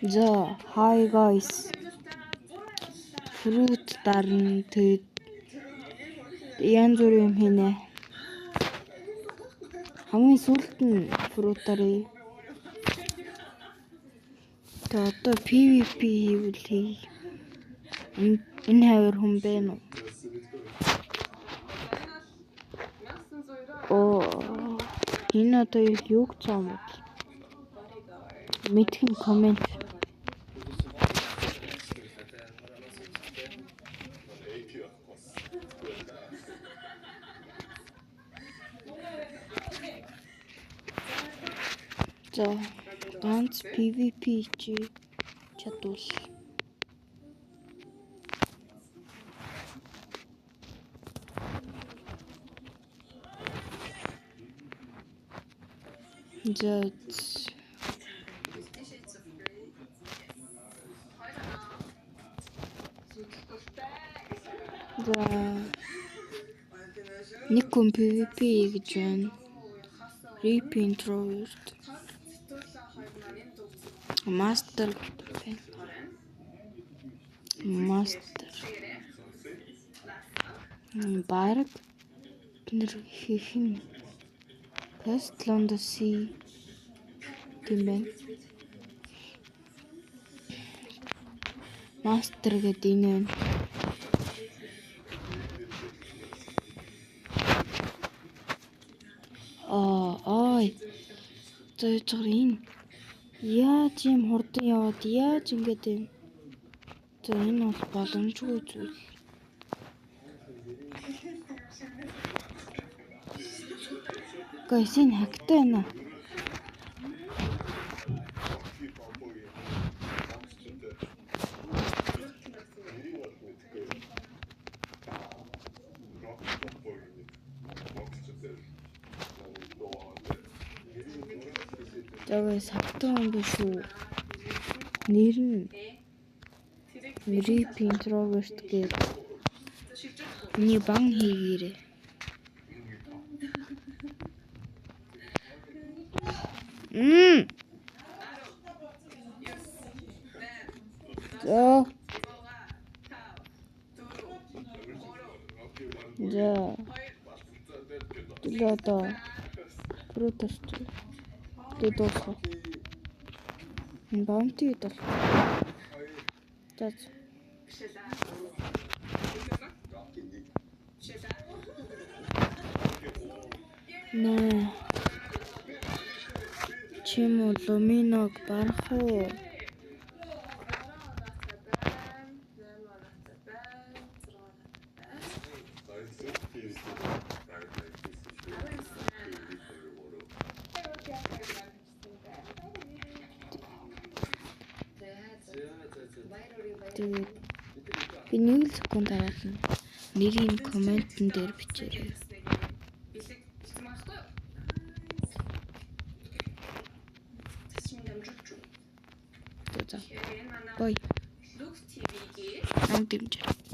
За, hi guys. Fruit дарна, тэгээд янз бүрийн юм хийнэ. Хамгийн сүүлд нь fruit даръя. Тэгээ одоо PvP хийвэл хий. Энэ хавар хүн байна уу? Оо, энэ одоо юу гэж юм бэ? Мэдхэн коммент. За, ганц PvP чи чадвал. За, за нэг хүн PvP гэж байна. Rip introvert. Master байна. Master. Бараг нэр хийх нь Post London C тийм байна. Master гэдэг энэ байна. Аа, ой. За яж байгаа энэ. Яаж юм хурдан яваад яаж ингэж юм? За энэ бол боломжгүй зүйл. Guys, энэ хагтай байна. За guys, хагтай хүн биш үү? Нэр нь Rip Introvert гэдэг. Миний бан хийгээрэй. За. За. Тэгээ одоо протест. Тэгээ дуусах. Bounty дол. За. Нэ. Чим Луминог барах уу? Тэгээд би нэг л секунд дараална. Нэрийг комментэн дээр бичээрэй. За. Бой. Нам дэмжээ.